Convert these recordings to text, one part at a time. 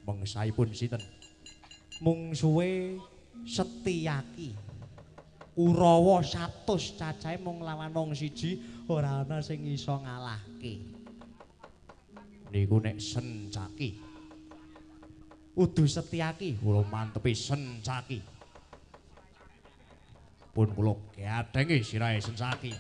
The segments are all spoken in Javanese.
Mengsaipun sinten? Mungsuhe Setyaki. Kurawa 100 cacahe mung lawan wong siji ora ana sing iso ngalahke. Niku nek Sencaki. Udu Setyaki, kula mantepi Sencaki. Pun kula gadhengi sirahe Sencaki.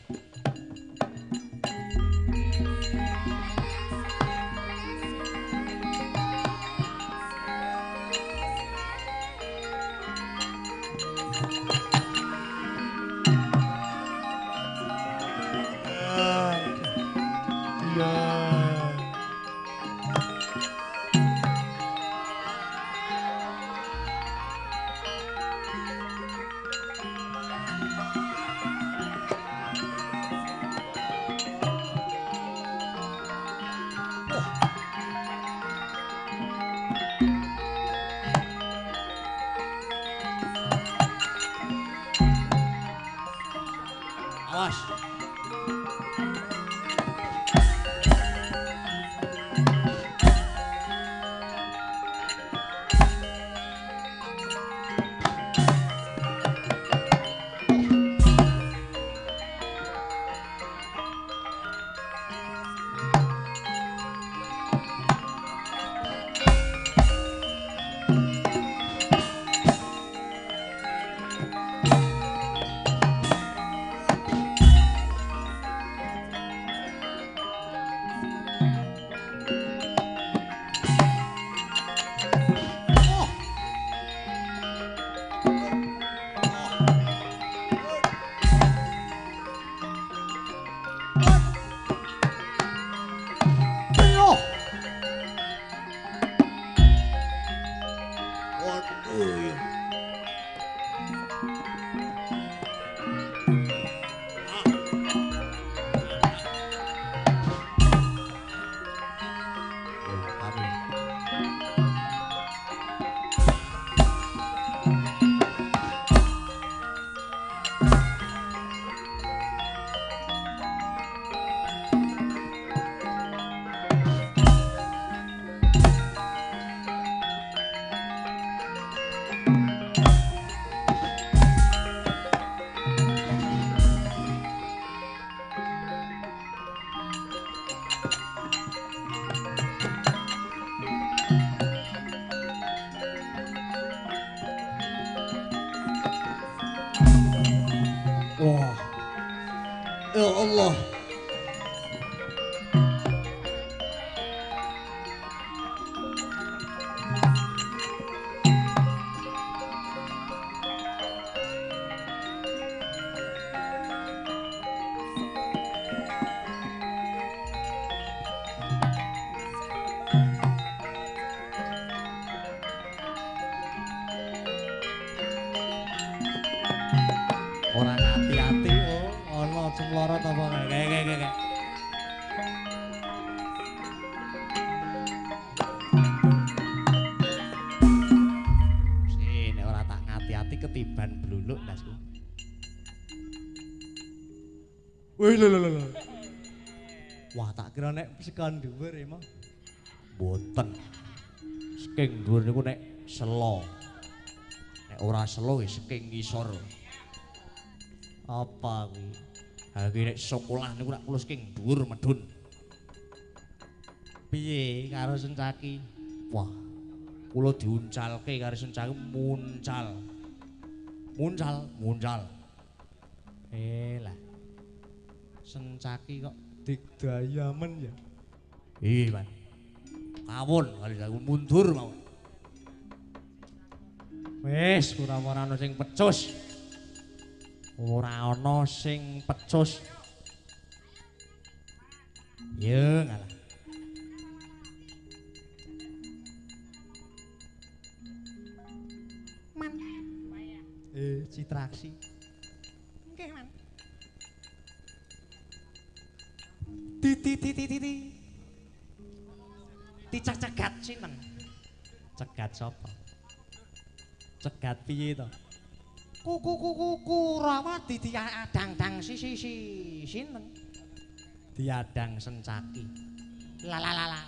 Allah. Ora ati-ati oh, ana cemlorot apa kae. Sing nek ora tak ngati-ati ketiban bluluk ndasku. Wih lho lho lho. Wah, tak kira nek sekan dhuwur emang. Mboten. Saking dhuwur niku nek selo. Nek ora selo wis saking ngisor. Apa kuwi? Ha iki nek sekolah niku rak kula saking dhuwur medhun. Piye karo Sencaki? Wah, kula diuncalke karo Sencaki muncal. Muncal, muncal. Lah. Sencaki kok digdayamen ya? Iya, Pak. Kawon kali aku mundur mawon. Wis, ora ana sing pecus. Ora ana sing pecus. Ya ngalah. Man. Citraksi. Nggih, Man. Ti ti ti ti ti. Ticak cegat sinten? Cegat sapa? Cegat piye to? Kuku kuku Kurawa diadang-dang si si si sinten? Diadang Sencaki. La la la la.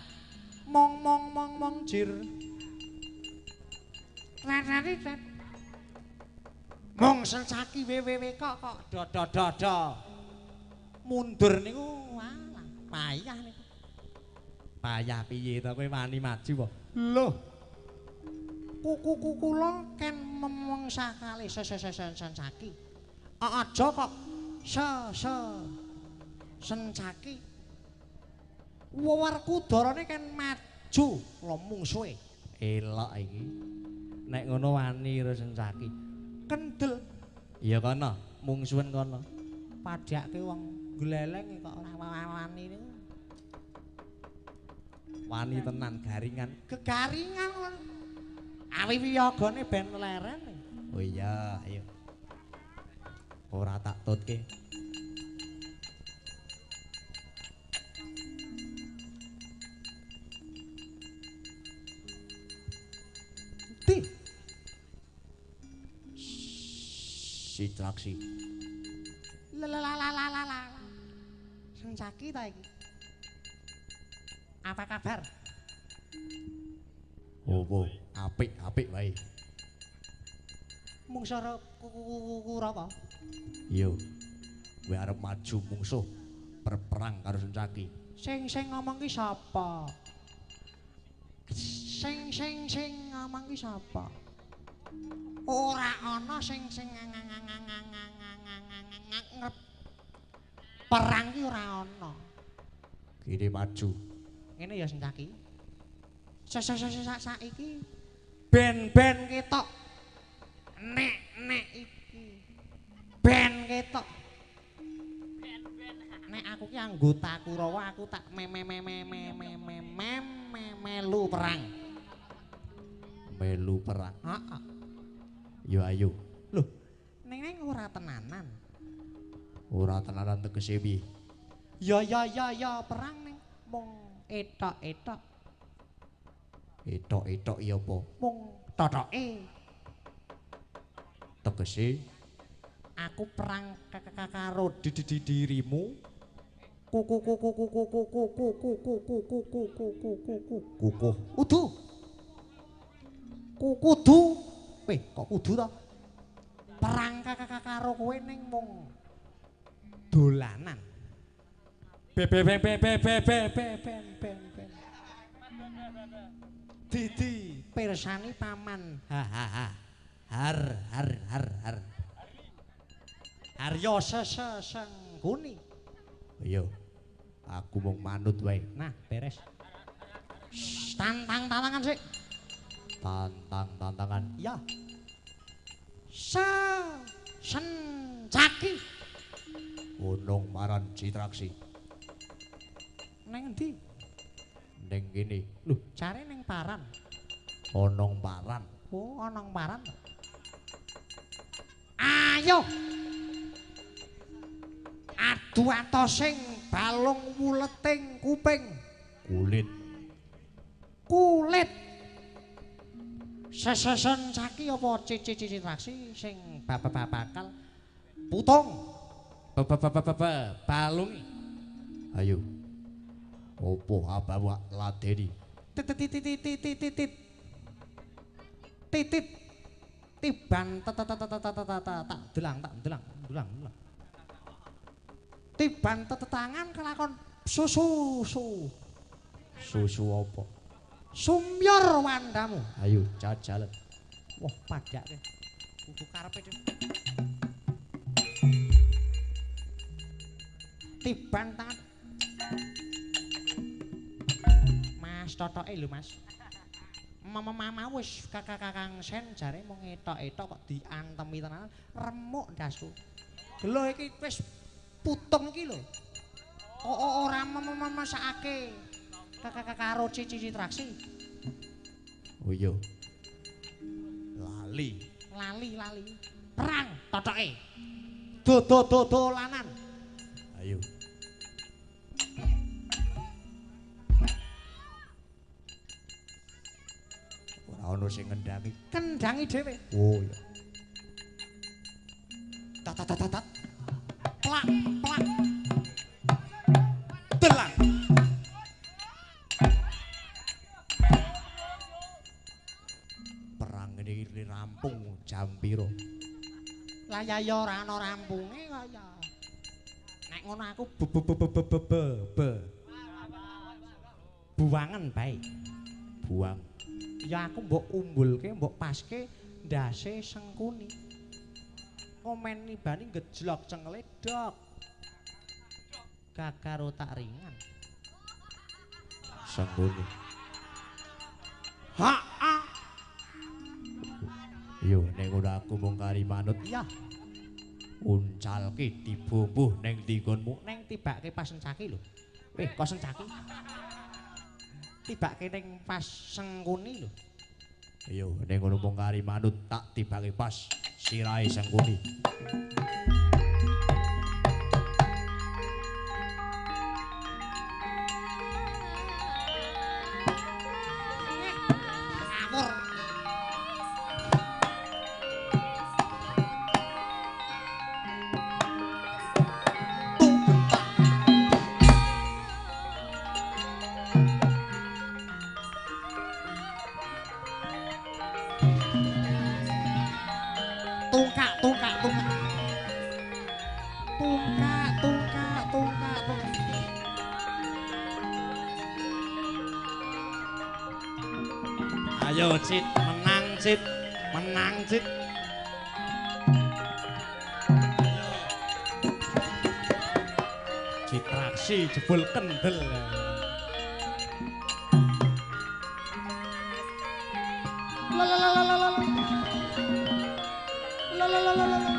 Mong mong mong mong jir. Tet. Mung Sencaki wewewe kok kok do do do do. Mundur niku walah payah niku. Payah piye to kowe wani maju apa? Loh. Kuku kula ken memangsa kalih Sencaki. Aja kok se Sencaki. Werkudarane ken maju lho mungsuhe. Elok iki. Nek ngono wani karo Sencaki. Kendel. Iya kono, mungsuhen kono. Padhake wong gleleng kok ora wani niku. Wani tenan garingan. Gegaringan ngono. Awi wiyagane ben leren. Oh iya, ayo. Ora tak tutke. Di. Citraksi. La la la la la la. Sencaki ta iki? Apa kabar? Opo, apik-apik wae. Mungsuh Kurawa. Iya. Kowe arep maju mungsuh berperang karo Sencaki. Sing sing ngomong ki sapa? Sing sing sing ngomong ki sapa? Ora ana sing sing ngrep perang ki ora ana. Kene maju. Ngene ya Sencaki. Saiki ben-ben ketok. Nek-nek iki ben ketok. Nek aku ki anggota Kurawa, aku tak me me me me me me me me melu perang. Melu perang. Heeh. Yo ayo. Loh, ning ora tenanan. Ora tenanan tegese piye? Ya ya ya ya perang ning mung etok-etok. Etok-etok ya apa? Mung totoke. Tegese aku perang karo dirimu. Kuku kuku kuku kuku kuku kuku kuku kuku kuku kukuh. Udu. Kudu. Weh, kok kudu to? Perang karo kowe ning mung dolanan. Be be be be be be be be be be. Didi pirsani paman. Ha ha ha. Har har har har. Arya sesengguni. Iya. Aku mung manut wae. Nah, beres. Tantang tantangan sik. Tantang tantangan. Ya. Sencaki. Gunung Maran Citraksi. Neng endi? Ning kene. Lho, jare ning Paran. Onong Paran. Oh, onong Paran. Ayo. Adu atosing balung wuleting kuping. Kulit. Kulit. Sesesencaki apa Citraksi sing bakal putung. Balung. Ayo. Opo abawa ladeni? Titit titit titit titit. Titit. Tiban tak delang tak delang delang delang. Tiban tetetangan kelakon susu su. Susu apa? Sumyor wandamu. Ayo jajalan. Wah, padake. Kudu karepe dhewe. Tiban tangan. Mas totoke lho, Mas. Mama wis kakang sen jare mung etok-etok kok diantemi tenan remuk ndasku. Gelo iki wis putung iki lho. Ora memasakake kakak karo Citraksi. Oh iya. Lali. Lali lali. Perang totoke. Do-do-do-dolanan. Ayo. Ora ono sing ngendangi. Kendangi dhewe. Oh iya. Tat tat tat tat. Plak plak. Delang. Perang ini ngene iki rampung jam pira? Lah ya ya ora ana rampunge kaya. Nek ngono aku b b b b b b. Buangen bae. Buang. Ya aku mbok umbulke, mbok paske ndase Sengkuni. Komen nibani gejlok cengele dok. Gagar otak ringan. Sengkuni. Ha a. Yo nek ngono aku mung kari manut. Iya. Uncalke dibumbuh ning ndi nggonmu? Neng tibake pas Sencaki lho. Kok Sencaki? Tibake ning pas Sengkuni lho. Yo nek ngono mung kari manut tak tibake pas sirahe Sengkuni. Ngawur. Tungkak, tungkak, tungkak. Tungkak, tungkak, tungkak, tungkak. Ayo Cit, menang Cit, menang Cit. Ayo. Citraksi jebul kendel. La la la la la la. La la la la la la.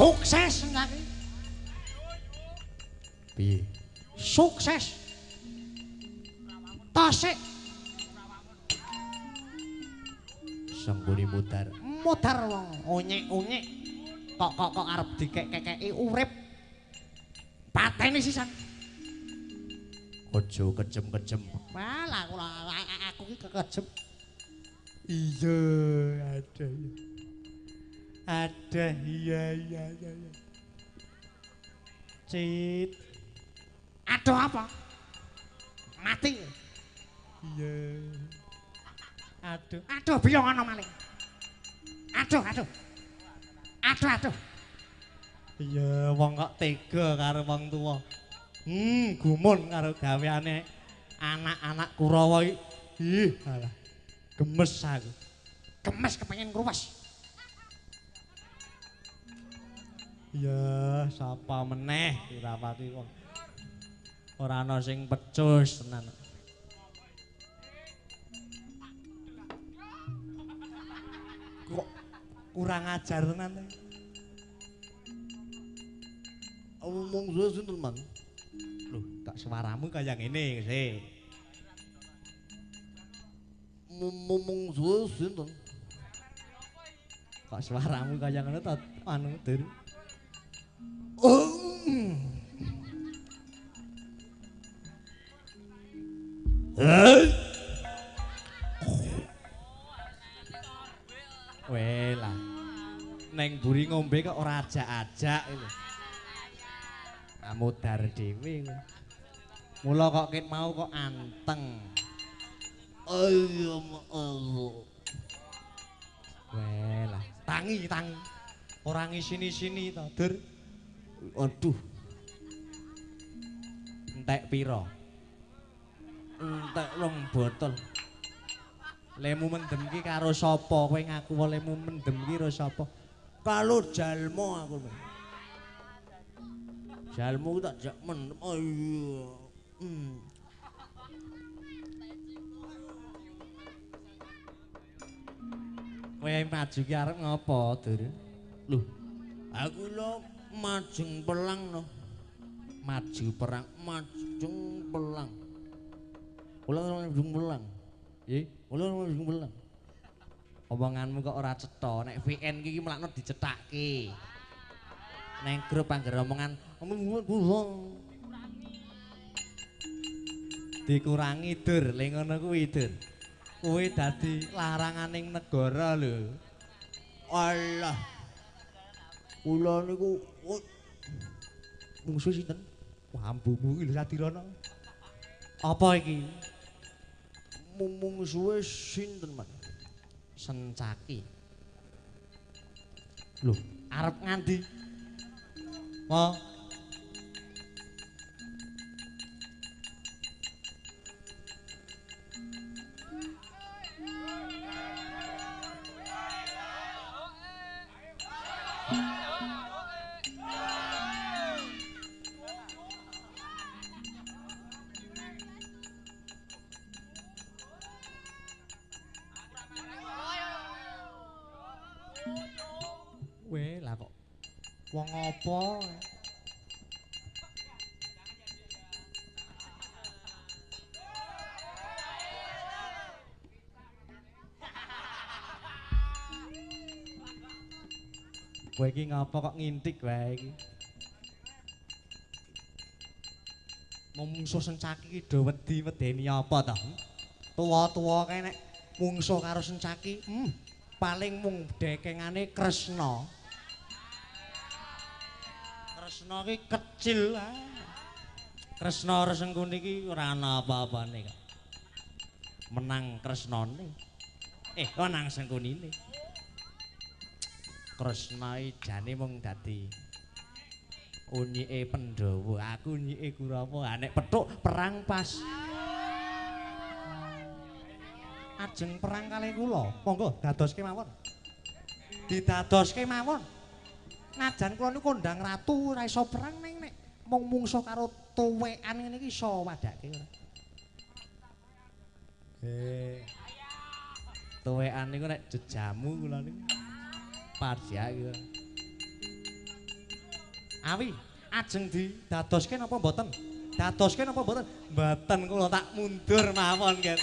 Sukses lagi. Piye? Sukses. Tasik Sengkuni mudar. Mudar wong onyek-onyek. Kok kok kok arep dikek-kekeki urip. Pateni sisan. Aja kejem-kejem. Walah aku ki kekejem. Iya, ada. Ada, iya iya iya. Cit. Aduh apa? Mati. Iya. Aduh. Aduh biyo ngono maling. Aduh, aduh. Aduh, aduh. Iya, wong kok tega karo wong tuwa. Gumun karo gaweane anak-anak Kurawa iki. Ih, alah. Gemes aku. Gemes kepengen ngruwes. Ya, sapa meneh Kurapati wong. Ora ana sing pecus tenan. Kok kurang ajar tenan ta? Omong suwe sinten, Man? Loh, kok suaramu kaya ngene sih. Momong suwe sinten? Kok suaramu kaya ngono ta anu, Dur? Welah. Neng buri ngombe kok ora ajak-ajak lho. Amudar dhewe kowe. Mula kok ket mau kok anteng. Ayo Allah. Welah, tangi tangi. Ora ngisini-sini to, Dur. Aduh. Entek pira? Entek rong botol. Lemu mendem ki karo sapa? Kowe ngaku lemu mendem ki karo sapa? Karo jalma aku. Jalmu tak jak mendem. Ayo. Kowe maju ki arep ngopo, Dur? Loh, aku lho majeng pelang no. Maju perang, majeng pelang. Kula majeng pelang. Nggih, kula majeng pelang. Omonganmu kok ora cetha. Nek VN ki mlakno dicethake. Neng grup angger omongan dikurangi, Dur. Le ngono kuwi, Dur. Kuwi dadi laranganing negara lho. Alah. Kula niku mungsuh sinten? Wah, ambumu iki lho Sadirana. Apa iki? Mungsuhe sinten, Mas? Sencaki. Lho, arep ngandi? Wah. Weh, lah kok wong apa? Kowe iki ngapa kok ngintik wae iki? Mungsuh Sencaki iki do wedi-wedeni apa ta? Tuwa-tuwa kae nek mungsuh karo Sencaki, paling mung dekengane Kresna. Kresna iki kecil ah. Kresna Resengkuni iki ora ana apa-apane kok. Menang Kresnane. Menang Sengkunine. Kresna iki jane mung dadi unyike Pandhawa, aku unyike Kurawa. Nek petuk perang pas. Ajeng perang kalih kula, monggo dadoske mawon. Didadoske mawon. Najan kula niku kondang ratu ora iso perang ning nek mung mungsuh karo tuwekan ngene iki iso wadake ora. Tuwekan niku nek jejamu kula niku. Padhak iki. Awi, ajeng didadoske napa mboten? Dadoske napa mboten? Mboten, kula tak mundur mawon, Ket.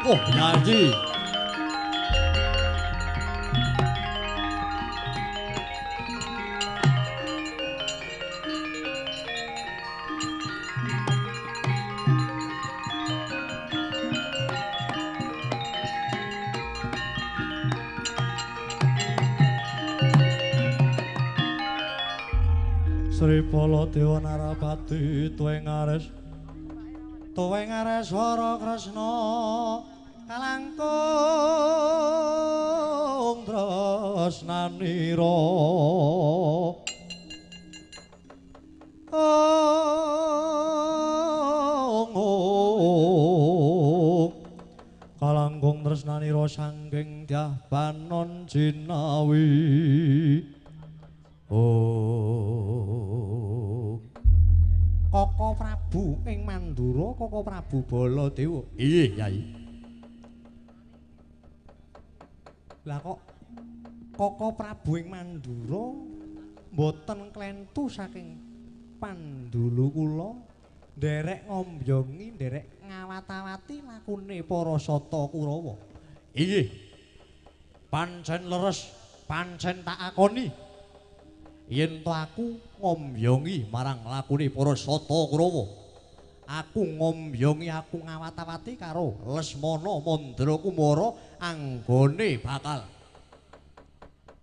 Oh, Yayi. Sri Baladewa Narapati tuwing ares tuwing ares Wara Kresna kalangkung tresnanira kalangkung tresnanira sangging dyah banon jinawi. Koko Prabu ing Mandura, Koko Prabu Baladewa. Iya, Yai. Lah kok Koko Prabu ing Mandura mboten klentu saking pandulu kula nderek ngombyongi, nderek ngawat-awati lakune para sata Kurawa. Iya. Pancen leres, pancen tak akoni. Yen to aku ngombyongi marang lakune para sata Kurawa. Aku ngombyongi, aku ngawat-awati karo Lesmana Mandra Kumara anggone bakal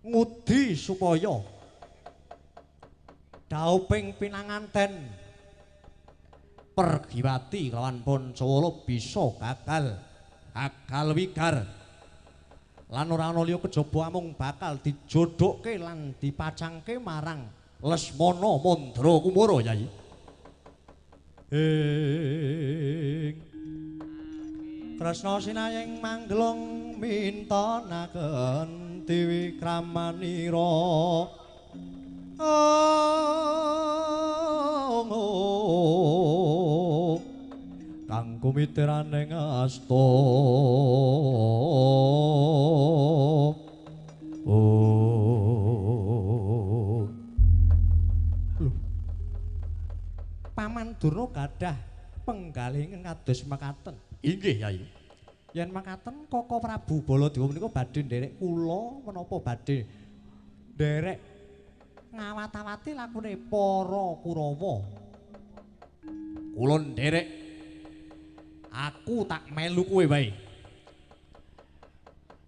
ngudi supaya dauping pinanganten Pergiwati kelawan Pancawala bisa gagal, gagal wigar. Lan ora ana liya kejaba amung bakal dijodhokke lan dipacangke marang Lesmana Mandra Kumara, Yai. Ing Kresna sinayeng mangglung mintonaken dewi kramanira. Kang kumitiraning asta. Lho. Paman Durna gadah penggalih ingkang kados mekaten. Inggih, Yai. Yen mekaten Koko Prabu Baladewa menika badhe nderek kula menapa badhe nderek ngawat-awati lakune para Kurawa? Kula nderek. Aku tak melu kowe wae.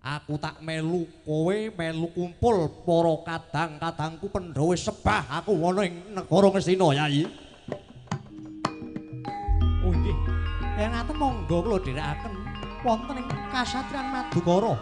Aku tak melu kowe, melu kumpul para kadang-kadangku Pandhawa sebah aku ana ing negara Ngastina, Yai. Oh inggih. Yen ngaten monggo kula dherekaken wonten ing kasatriyan Madukara.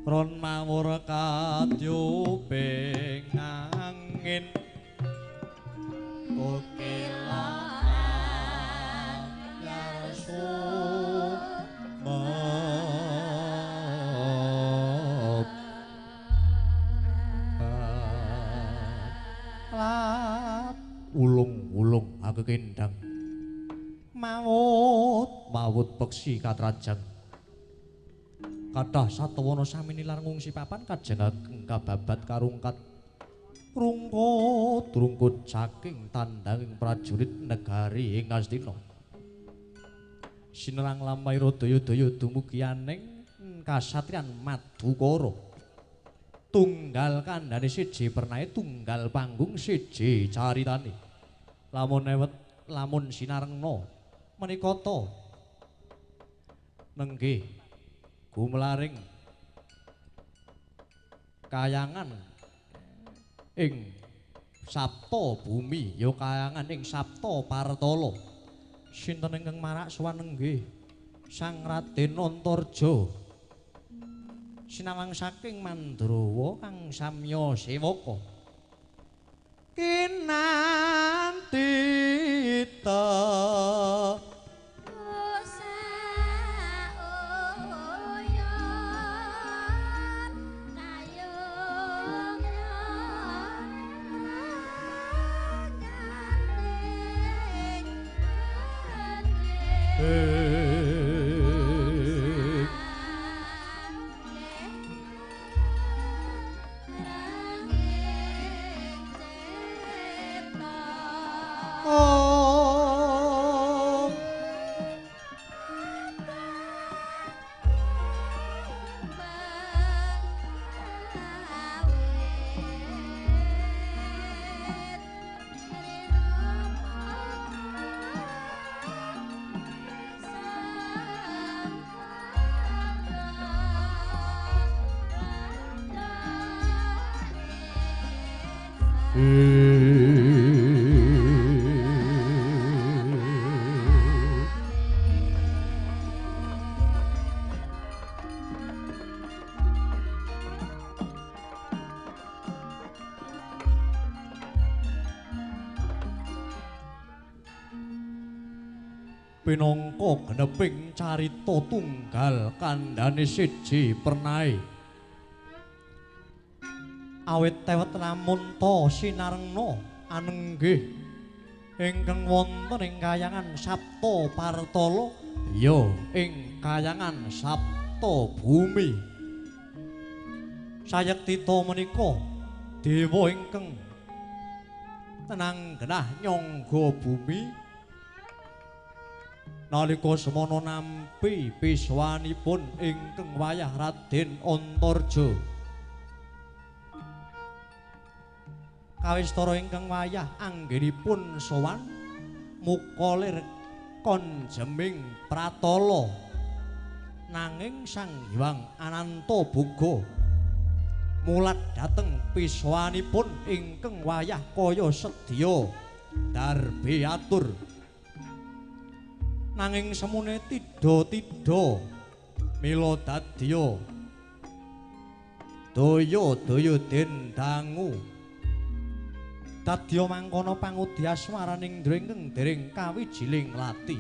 Ron mawur kadyuping angin kokilan yarsu mep ulung-ulung aku kendang mawut mawut peksi katrajang kathah satawana sami nilar ngungsi papan kajeng ageng kababat karungkat rungkut rungkut saking tandanging prajurit negari ing Ngastina. Sinerang lampahi radaya-daya dumugi aning kasatriyan Madukara. Tunggal kandhane siji pernahe tunggal panggung siji caritane. Lamun ewet lamun sinarengna menika ta nenggih gumelaring kayangan ing Sapta Bumi ya kayangan ing Sapta Partala. Sinten ingkang marak sowan nenggih Sang Raden Antarja sinawang saking Mandrawa kang samya sewaka kinanti ta. Pinangka geneping carita tunggal kandhane siji pernahe. Awit tewet lamun ta sinarengna anenggih ingkang wonten ing kayangan Sapta Partala ya ing kayangan Sapta Bumi. Sayektita menika dewa ingkang tenang genah nyangga bumi nalika semana nampi piswanipun ingkang wayah Raden Antarja. Kawistara ingkang wayah anggenipun sowan muka lir konjeming pratala, nanging Sang Hyang Anantaboga mulat dhateng piswanipun ingkang wayah kaya sedya darbe atur. Nanging semune tidha-tidha mila dadya daya-daya den dangu. Dadya mangkono pangudyasmaraning ndra ingkang dereng kawijiling lati.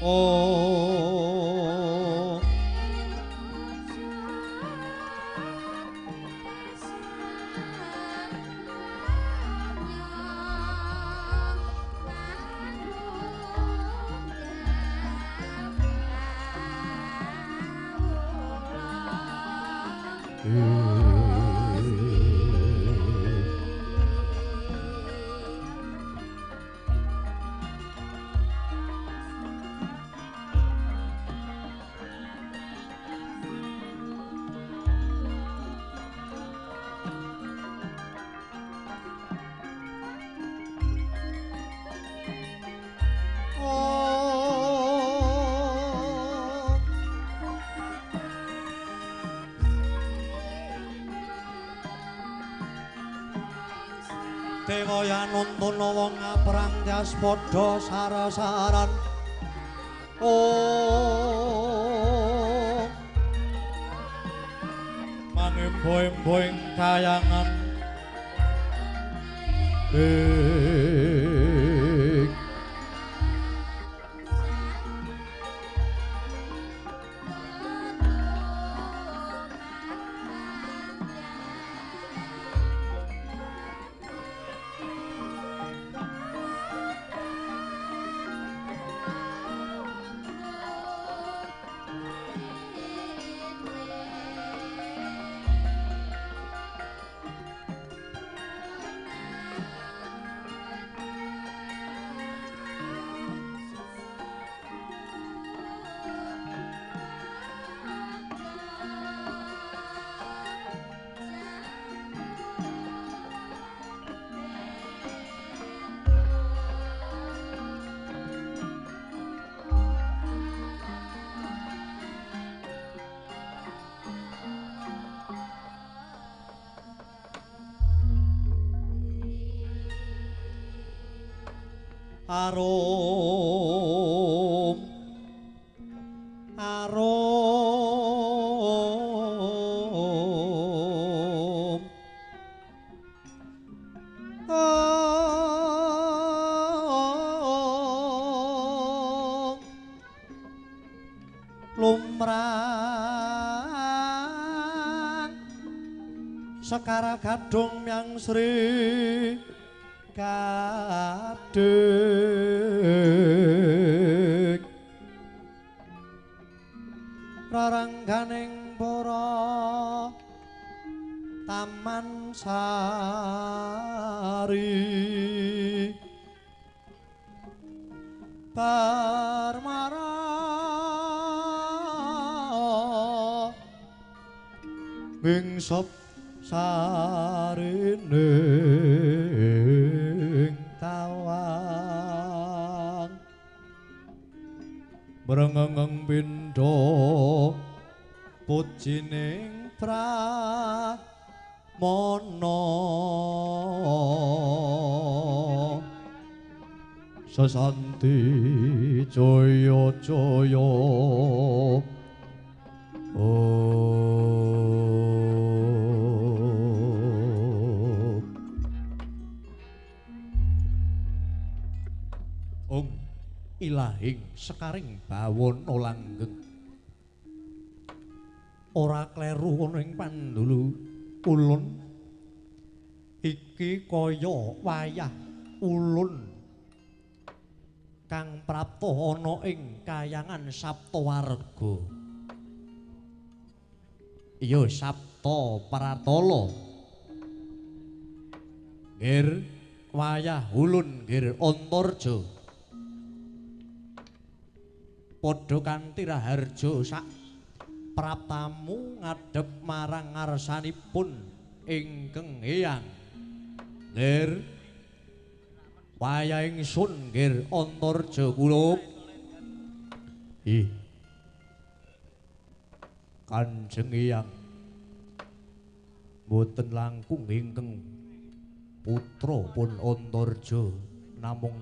Oh, Dewa nuntuna wong aprang tias padha sarasaran. Oh, mangembo-embo ing kayangan ing arum arum om lumrah sekara gadung myang Sri Gading rarangganing para taman sari Parmara mingsep sarine tawang brengengeng pindha pujining pramana sesanti jaya jaya. Oh. Ilahing sekaring bawana langgeng. Ora kleru ana ing pandulu ulun iki kaya wayah ulun kang prapta ana ing kayangan Saptawarga. Iya Sapta Pratala. Nggir wayah ulun nggir Antarja. Padha kanthi raharja sak praptamu ngadhep marang ngarsanipun ingkang Hyang. Nggir wayah ingsun nggir Antarja kulup. Ih. Kanjeng Hyang mboten langkung ingkang putra pun Antarja namung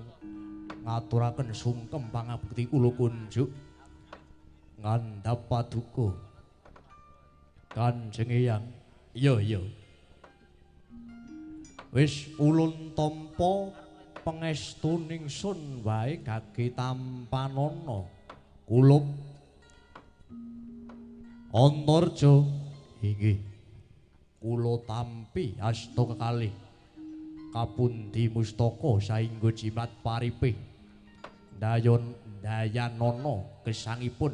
ngaturaken sungkem pangabekti kula kunjuk ngandhap paduka. Kanjeng Hyang, iya iya. Wis ulun tampa pangestu ningsun wae gage tampanana kulup. Antarja inggih kula tampi asta kekalih kapundi mustaka saengga jimat paripih dayon dayanana gesangipun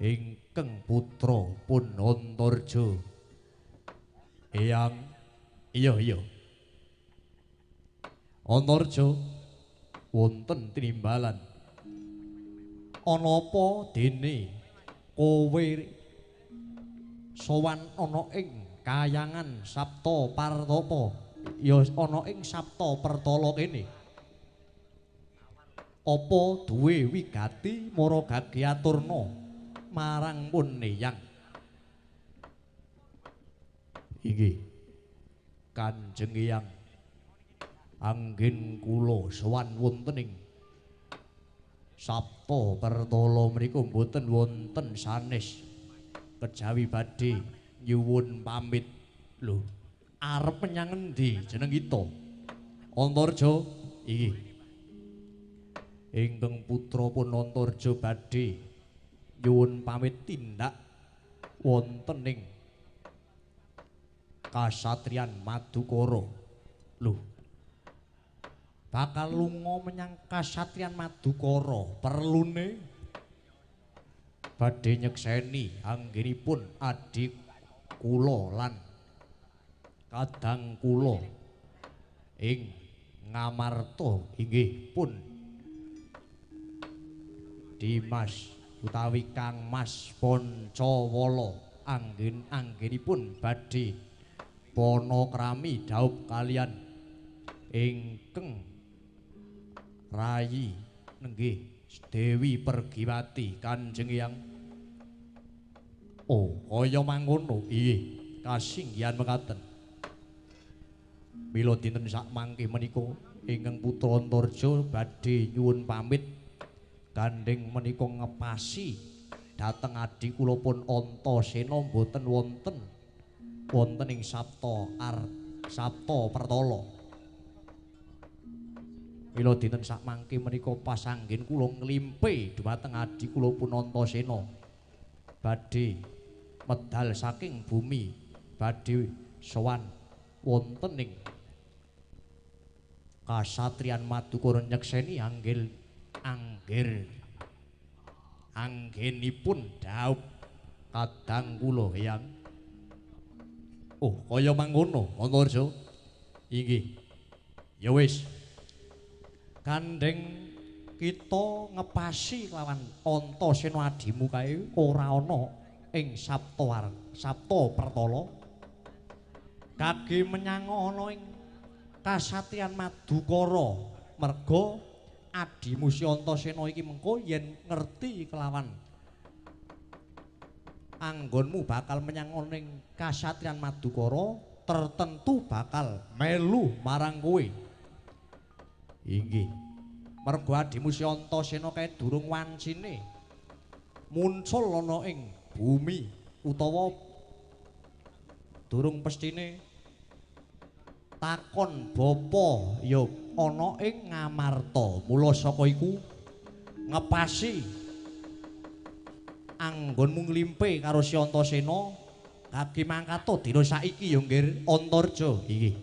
ingkang putra pun Antarja. Eyang iya iya. Antarja wonten tinimbalan. Ana apa dene kowe sowan ana ing kayangan Sapta Partapa? Ya ana ing Sapta Pertala kene. Apa duwe wigati mara gage aturna marang pun Eyang? Inggih Kanjeng Eyang, anggen kula sowan wonten ing Sapta Pertala menika mboten wonten sanes kejawi badhe nyuwun pamit. Lho, arep menyang endi jeneng kita? Antarja inggih. Ingkang putra pun Antarja badhe nyuwun pamit tindak wonten ing Kasatriyan Madukara. Lho, bakal lunga menyang Kasatriyan Madukara perlune badhe nyekseni anggenipun adhi kula lan kadang kula ing Ngamarta inggih pun Dimas utawi Kang Mas Pancawala anggen-anggenipun badhe panakrami dhaup kalian ingkang rayi nenggih Dewi Pergiwati. Kanjeng Hyang, oh kaya mangono. Inggih kasinggihan mekaten. Mila dinten sak mangke menika ingkang putra Antarja badhe nyuwun pamit gandheng menika ngepasi dhateng adhi kula pun Antasena mboten wonten wonten ing Sapta Sapta Pertala. Mila dinten sak mangke menika pasanggen kula nglimpe dhumateng adhi kula pun Antasena badhe medal saking bumi badhe sowan wonten ing Kasatriyan Madukara nyekseni anggil anggir anggenipun dhaup kadang kula Hyang. Oh kaya mangono Antarja. Inggih. Ya wis. Gandheng kita ngepasi kelawan Antasena adimu kae ora ana ing Sapta Sapta Pertala. Kage menyang ana ing Kasatriyan Madukara merga adimu si Antasena iki mengko yen ngerti kelawan anggonmu bakal menyang ana ing Kasatriyan Madukara tertentu bakal melu marang kowe. Inggih. Mergo adimu si Antasena kae durung wancine muncul ana ing bumi utawa durung pestine takon bapa ya ana ing Ngamarta. Mula saka iku Ngepasi anggonmu nglimpe karo si Antasena kaki mangkato dina saiki ya nggir Antarja iki.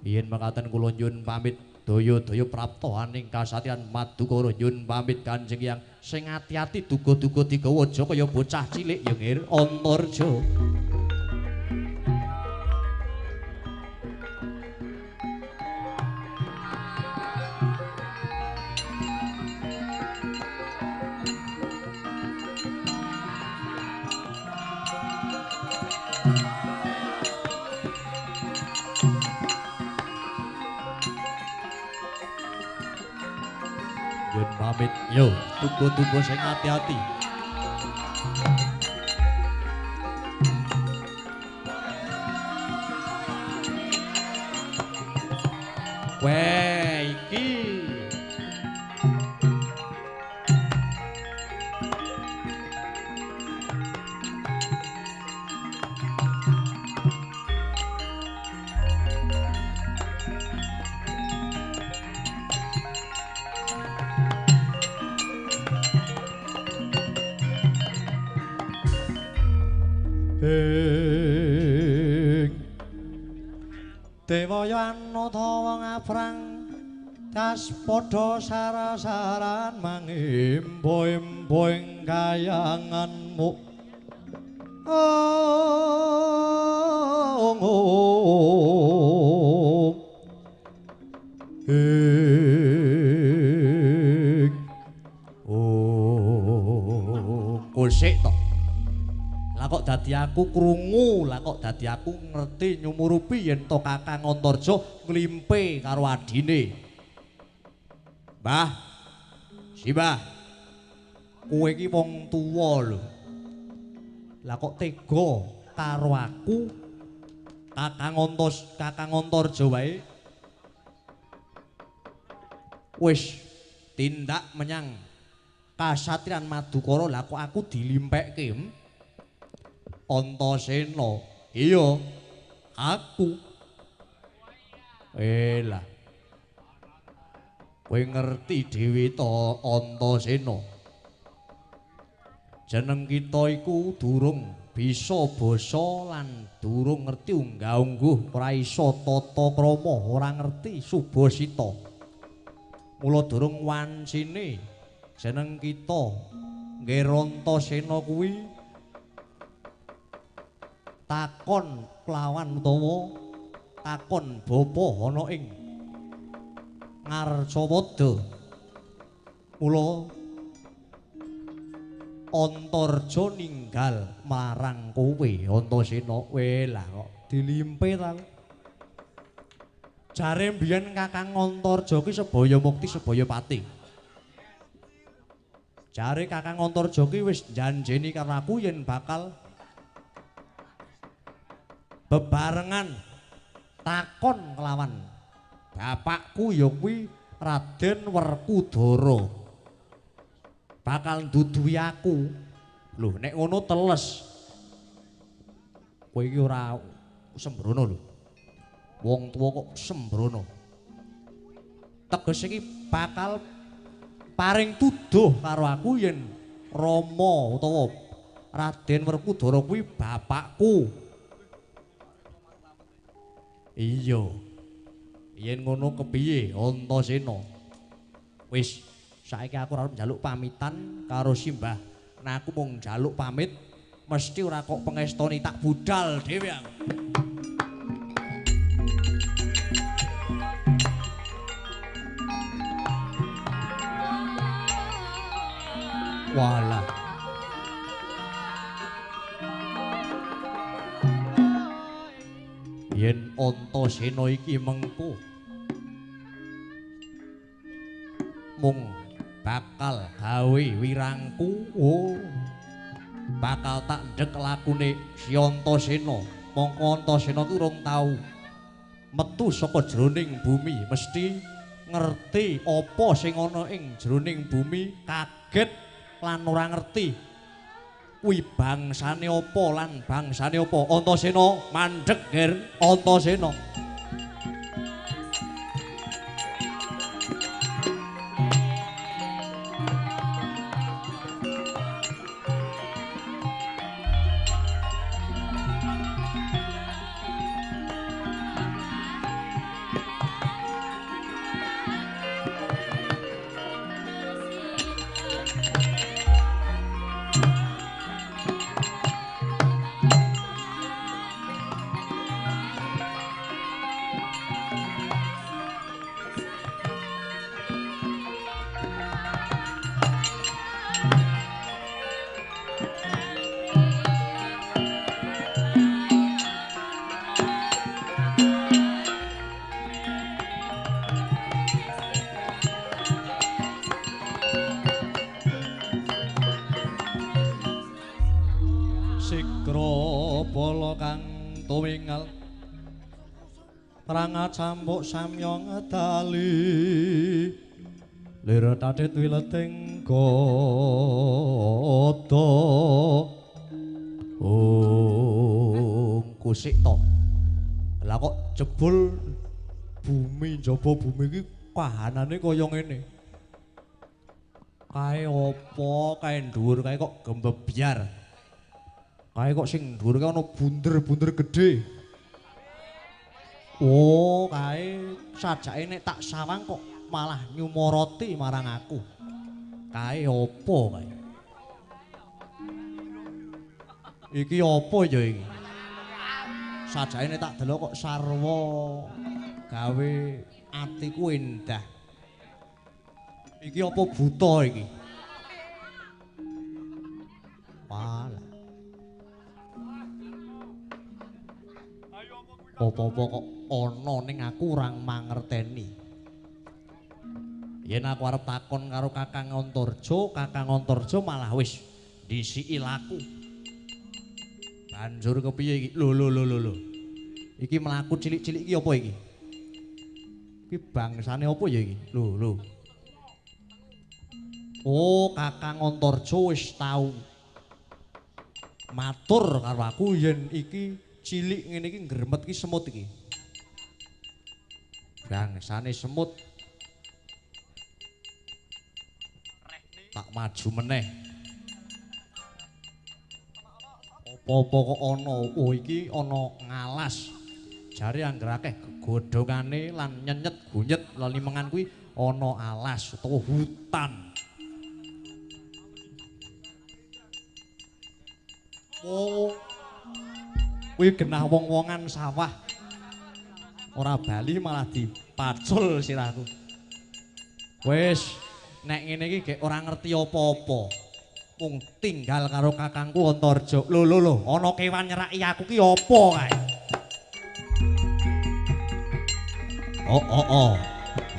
Yen mekaten kula nyuwun pamit daya-daya prapta aning kasatriyan Madukara nyuwun pamit Kanjeng Hyang sing ati-ati duga-duga digawa aja kaya bocah cilik ya nggir Antarja. Pamit yo tunggu-tunggu sing ati-ati. Weh iki Dewaya anata wong aprang das padha sarasaran mangimbo-imbo ing kayanganmu. Ong ing oh kosik to. Lah kok dadi aku krungu, lah kok dadi aku ngerti nyumurupi yen to Kakang Antarja nglimpe karo adine. Mbah, Simbah, kowe iki wong tuwa lho. Lah kok tega karo aku Kakang Antarja wae wis tindak menyang kasatriyan Madukara, lah kok aku dilimpekke. Antasena, iya aku. Lah kowe ngerti dhewe to Antasena, jeneng kita iku durung bisa basa lan durung ngerti unggah-ungguh, ora iso tata krama, ora ngerti subasita. Mula durung wancine jeneng kita nggih Antasena kuwi takon kelawan utawa takon bapa ana ing Ngarcapada. Mula Antarja ninggal marang kowe Antasena. Lah kok dilimpe ta. Jare mbiyen Kakang Antarja ki sebaya mukti sebaya pati. Jare Kakang Antarja ki wis janjeni karo aku yen bakal bebarengan takon kelawan bapakku ya kuwi Raden Werkudara bakal nduduhi aku. Lho nek ngono teles kowe iki ora sembrono lho, wong tuwa kok sembrono. Tegese iki bakal paring tuduh karo aku yen Rama utawa Raden Werkudara kuwi bapakku. Iya. Yen ngono kepiye Antasena? Wis, saiki aku ora njaluk pamitan karo Simbah. Nah aku mung njaluk pamit, mesti ora kok pengestoni tak budal dhewe aku. Walah. Yen Antasena iki mengko mung bakal gawe wirangku, oh bakal tak ndek lakune si Antasena. Mongko Antasena ki urung tau metu saka jroning bumi, mesti ngerti apa sing ana ing jroning bumi, kaget lan ora ngerti kuwi bangsane apa lan bangsane apa. Antasena mandheg ger Antasena. kang tumingal pranga cambuk samya ngedali lir tatit wileting gada. Oh, kusik to. Lah kok jebul bumi njaba bumi iki kahanane kaya ngene. Kae apa kae dhuwur kae kok gembebyar. Kae kok sing dhuwur kae ana bunder-bunder gedhe. Oh, kae sajake nek tak sawang kok malah nyumoroti marang aku. Kae apa kae? Iki apa ya iki? Sajake nek tak delok kok sarwa gawe atiku endah. Iki apa buta iki? Walah. Apa-apa kok ana ning aku ora mangerteni. Yen aku arep takon karo Kakang Antarja, Kakang Antarja malah wis dhisiki laku. Banjur kepiye iki? Lho lho lho lho. Iki mlaku cilik-cilik iki apa iki? Iki bangsane apa ya iki? Lho lho. Oh, Kakang Antarja wis tau matur karo aku yen iki cilik ngene iki ngremet iki semut iki. Bangsane semut. Tak maju meneh. Apa-apa kok ana? Oh, iki ana ngalas. Jare angger akeh gegodhongane lan nyenyet gunyet lan limengan kuwi ana alas utawa hutan. Oh. Kuwi genah wong-wongan sawah. Ora bali malah dipacul sirahku. Wis, nek ngene iki gek ora ngerti apa-apa. Mung tinggal karo kakangku Antarja. Lho lho lho, ana kewan nyeraki aku ki apa kae? Oh oh oh.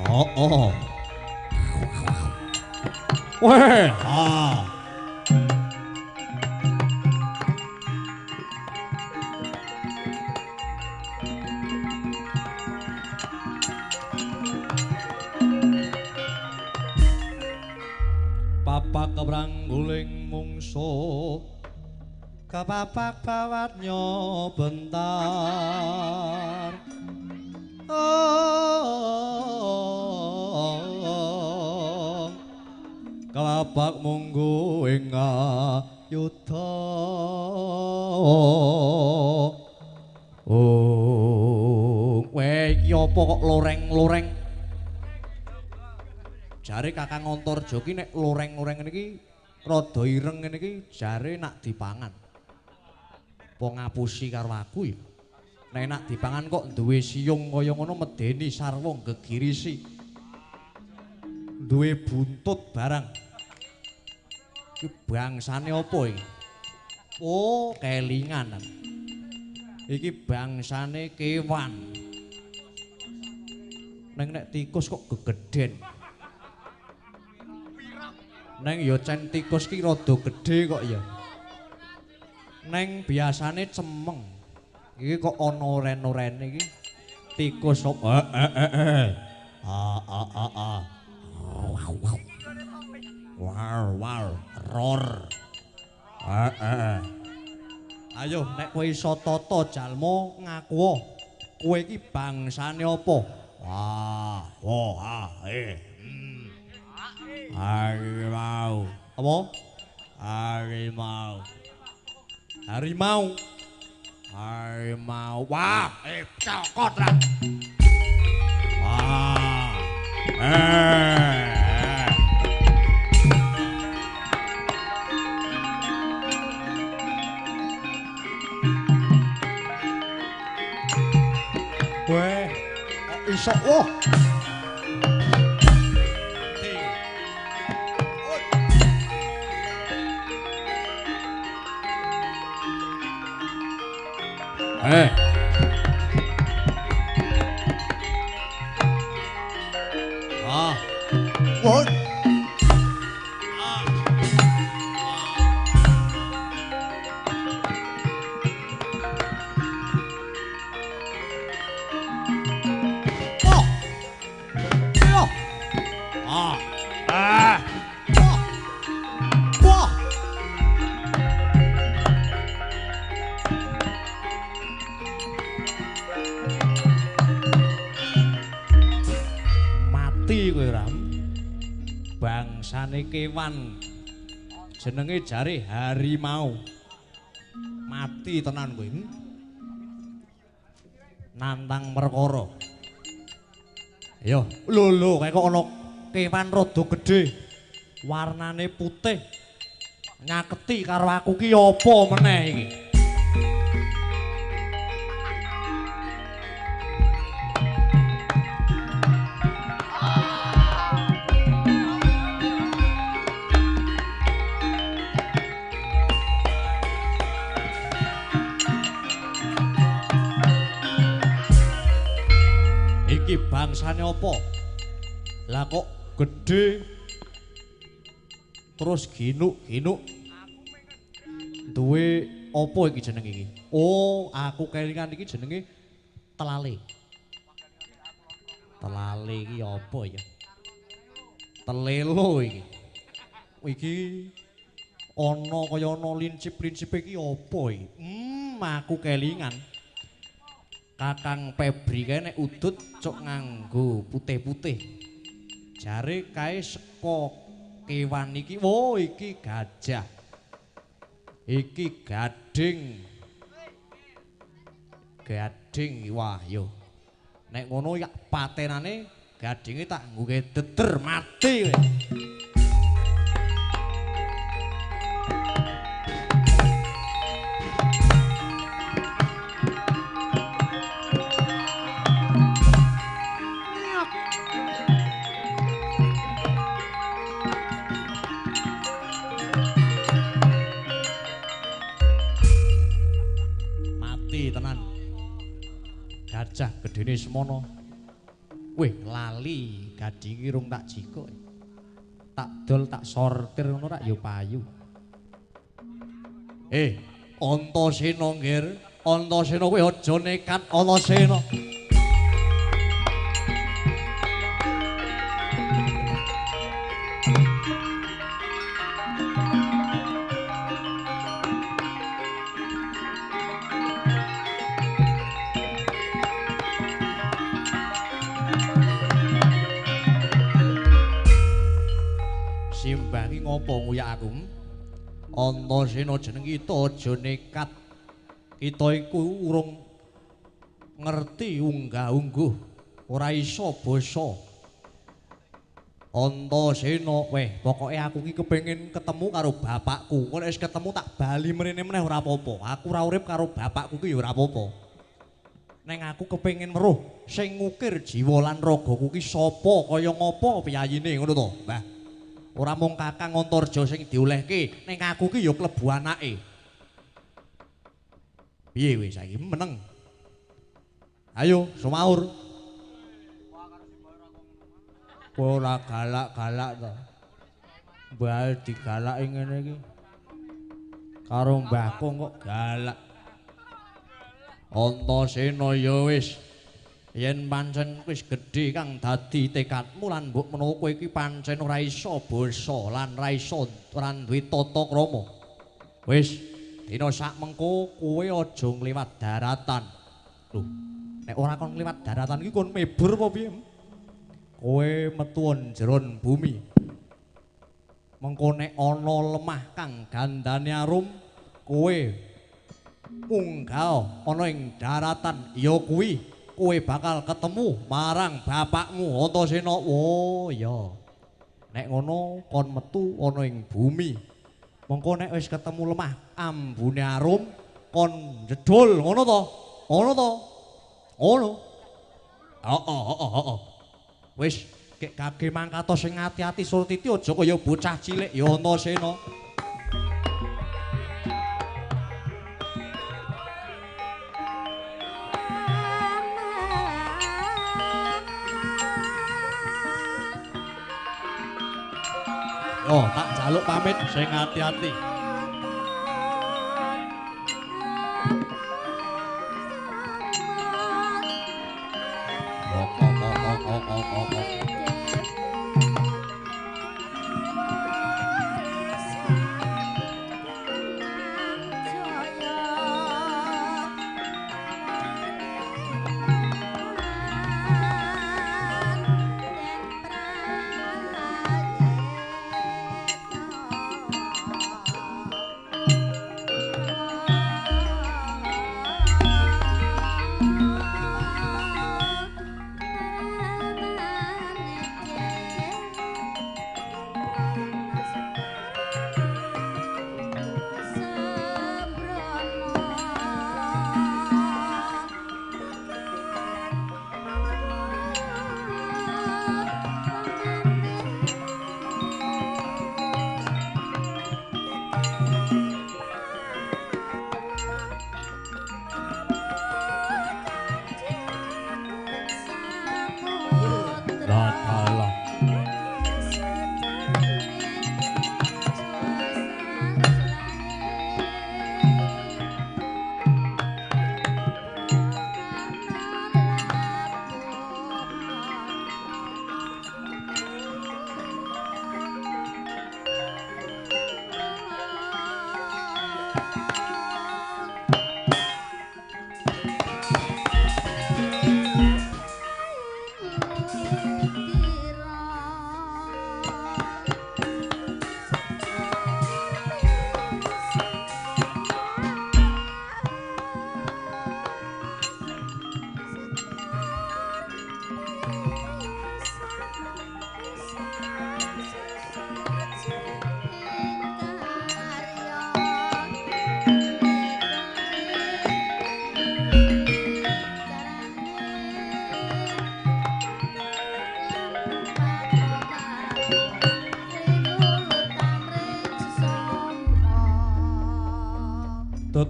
Oh oh. Weh, ah. Papak keprangguling mungsuh kepapak bawat nyobentar. Oh, kepapak munggu ing ayudha. Oh, weh iki apa kok loreng-loreng? Jare Kakang Antarja ki nek loreng-loreng ngene iki rada ireng ngene iki jare nak dipangan. Apa ngapusi karo aku ya? Nek nak dipangan kok duwe siyung kaya ngono medeni sarwa gegirisi. Duwe buntut barang. Iki bangsane apa iki? Oh, kelingan. Iki bangsane kewan. Neng nek tikus kok gegeden. Neng ya cen tikus ki rada gedhe kok ya. Neng biasane cemeng. Iki kok ana oren-orene iki. Tikus kok Ah ah ah ah. Wow wow ror. Ayo nek kowe iso tata jalma ngaku. Kowe iki bangsane apa? Wah, wo ha e. Harimau. Apa? Harimau. Harimau. Harimau. Wah, cokot ra. Wah. Kowe kok iso wah. Ah. What? Ah. Mati kowe ora. Bangsane kewan. Jenenge jare harimau. Mati tenan kowe. Nantang perkara. Ayo, lho lho kae kok ana kewan rada gedhe. Warnane putih. Nyaketi karo aku ki apa meneh iki? Iki bangsane apa? Lah kok gedhe terus ginuk-ginuk. Duwe apa iki jenenge iki? Oh, aku kelingan iki jenenge telale. Telale iki apa ya? Telelo iki. Iki ana kaya ana lincip-lincipe iki apa iki? Aku kelingan. Kakang Pebri kae nek udut cok nganggo putih-putih. Jare kae saka kewan iki, oh iki gajah. Iki gading. Gading wah yo. Nek ngono ya patenane gadinge tak nggo deder mati kowe. Gajah gedene semono. Wih, lali gadinge rung tak jikuk. Tak dol tak sortir ngono rak ya payu. Antasena nggir, Antasena kowe aja nekat Antasena. Simbah iki ngopo nguyak aku? Antasena jeneng kita aja nekat. Kita iku urung ngerti unggah-ungguh, ora iso basa. Antasena, weh, pokoke aku iki kepengin ketemu karo bapakku. Engko nek wis ketemu tak bali mrene meneh ora apa-apa. Aku ora urip karo bapakku ki ya ora apa-apa. Neng aku kepengin weruh sing ngukir jiwa lan ragaku ki sapa, kaya ngopo piyayine ngono to, Mbah. Ora mung Kakang Antarja sing diolehke, ning aku ki ya klebu anake. Piye kowe saiki meneng? Ayo sumaur. Kowe ora galak-galak to. Mbah digalaki ngene iki. Karo mbahku kok galak. Antasena ya wis. Yen pancen wis gedhe kang dadi tekadmu lan mbok menawa kowe iki pancen ora iso basa lan ora iso ora duwe tata krama. Wis dina sak mengko kowe aja ngliwat daratan. Lho, nek ora kon ngliwat daratan iki kon mebur apa piye? Kowe metu jeron bumi. Mengko nek ana lemah kang gandane arum, kowe munggah ana ing daratan ya kuwi kowe bakal ketemu marang bapakmu Antasena. Oh iya. Nek ngono kon metu ana ing bumi. Mengko nek wis ketemu lemah ambune arum kon jedul ngono to? Ngono to? Ngono. Heeh heeh heeh. Wis gek gage mangkato sing ati-ati Surtiti aja kaya bocah cilik ya Antasena. Oh, tak jaluk pamit sing ati-ati.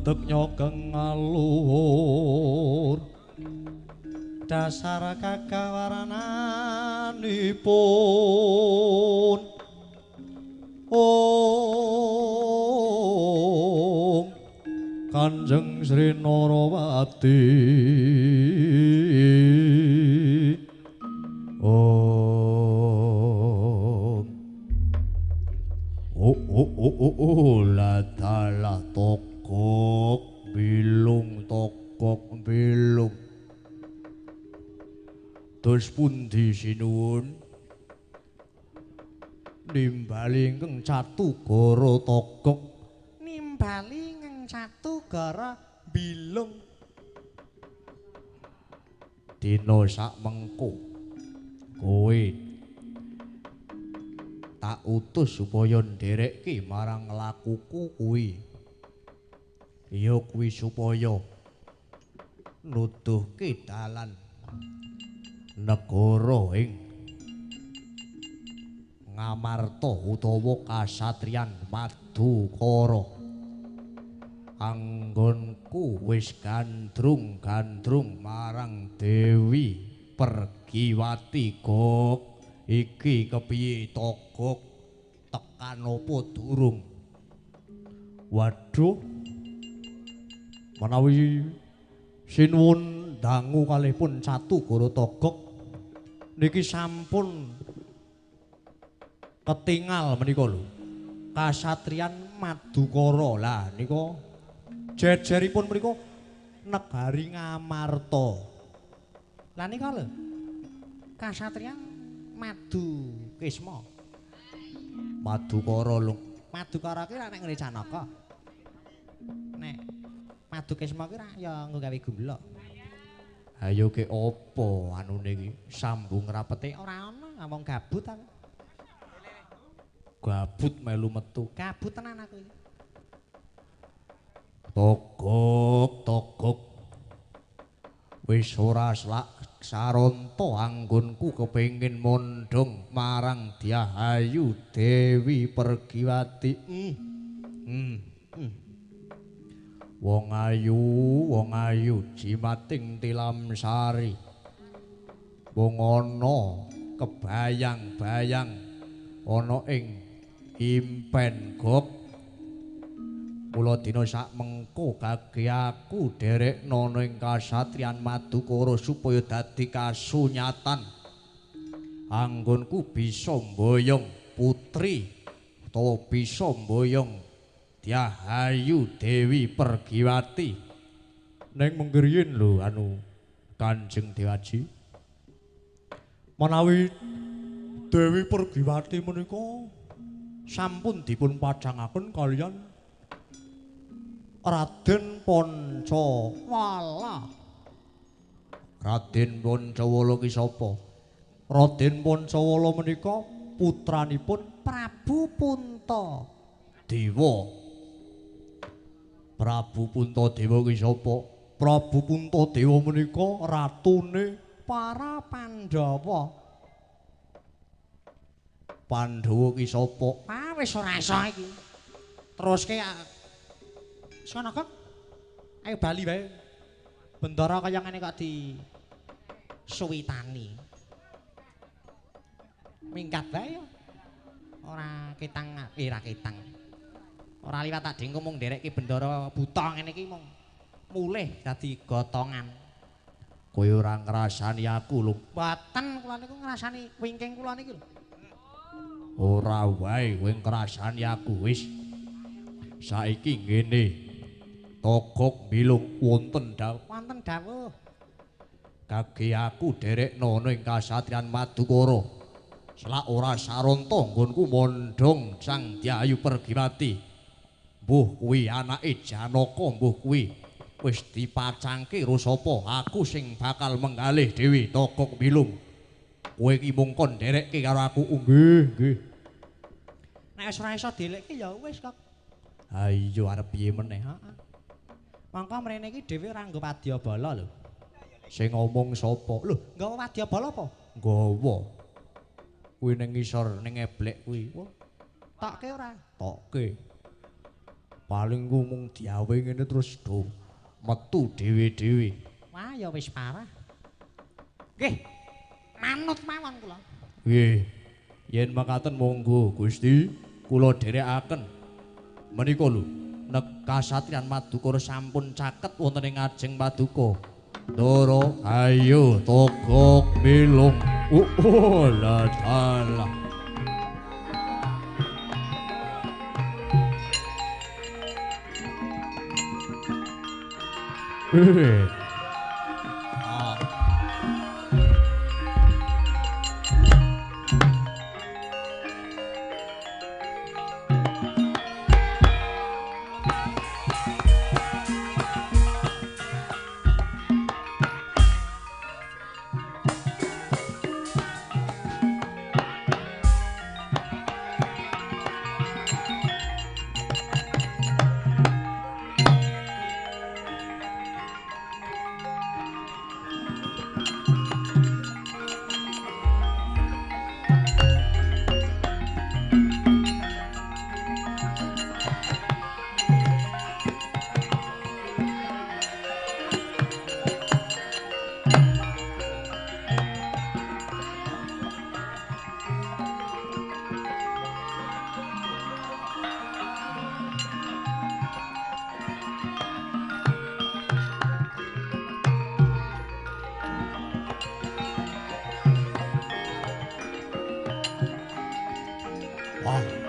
Dedeg nyogeng aluhur dasar kakawarananipun. Om Kanjeng Sri Narawati. Om. Oh oh oh oh oh ladalah tokok bilung tokok bilung. Dos pundi sinuwun? Nimbali ingkang Catugara Togok. Nimbali ingkang Catugara Bilung. Dina sak mengko kowe tak utus supaya nderekke marang lakuku kuwi. Ya kuwi supaya nuduhke dalan negara ing Ngamarta utawa kasatriyan Madukara. Anggonku wis gandrung-gandrung marang Dewi Pergiwati Gok. Iki kepiye Togok, tekan apa durung? Waduh, menawi sinuwun dangu kalih pun Catugara Togok niki sampun ketingal menika lho kasatriyan Madukara. Lah nika jejeripun menika negari Ngamarta. Lah nika lho kasatriyan Madukisma. Madukara lho. Madukara ki nek ngene Janaka. Nek Madukisma ki ya nggo gawe gumblok. Ayo ke apa anune iki sambung rapete ora ana, wong gabut aku. Gabut melu metu. Gabut tenan aku iki. Togok, togok. Wis ora selak saronta anggonku kepengin mondhong marang Dyahayu Dewi Pergiwati. Wong ayu jimating tilamsari. Wong ana kebayang-bayang ana ing impen gok. Mula dina sak mengko kage aku derekna ing kasatriyan Madukara supaya dadi kasunyatan. Anggonku bisa mboyong putri utawa bisa mboyong Dyahayu Dewi Pergiwati. Ning menggriyin lho anu Kanjeng Dewaji. Menawi Dewi Pergiwati menika sampun dipun pacangaken kaliyan Raden Pancawala. Raden Pancawala ki sapa? Raden Pancawala menika putranipun Prabu Punta Dewa. Prabu Puntadewa ki sapa? Prabu Puntadewa menika ratune para Pandhawa. Pandhawa ki sapa? Ah wis ora iso iki. Teruske sono kok. Ayo bali wae. Bendara kaya ngene kok di suwitani. Minggat wae ya. Ora ketang, ora ketang. Ora liwat tak dengku mung nderekke bendara buta ngene iki mung mulih dadi gotongan. Kowe ora ngrasani aku lho. Mboten, kula niku ngrasani wingking kula niki lho. Ora wae kowe ngrasani aku wis. Saiki ngene. Togok bilung wonten dawuh. Wonten dawuh. Kage aku derekna ana ing kasatriyan Madukara. Selak ora saronta nggonku mondhong Sang Dyahayu Pergiwati. Mbuh kuwi anake Janaka, mbuh kuwi wis dipacangke karo sapa, aku sing bakal menggalih dhewe Togok Bilung. Kowe iki mung kon nderekke karo aku. Nggih, nggih. Nek wis ora iso dielekke ya wis kok. Ha iya arep piye meneh? Heeh. Mangka mrene iki dhewe ora nggo wadyabala lho. Sing ngomong sapa? Lho, nggawa wadyabala apa? Nggawa. Kuwi ning ngisor ning eblek kuwi. Wah, tokke ora? Tokke. Paling ku mung diawe ngene terus do metu dhewe-dhewe. Wah, ya wis parah. Nggih. Manut mawon kula. Nggih. Yen mekaten monggo Gusti kula dherekaken. Menika lho, nek kasatriyan Madukara sampun caket wonten ing ngajeng paduka. Ndara ayo togok milung. Oh, la dalah.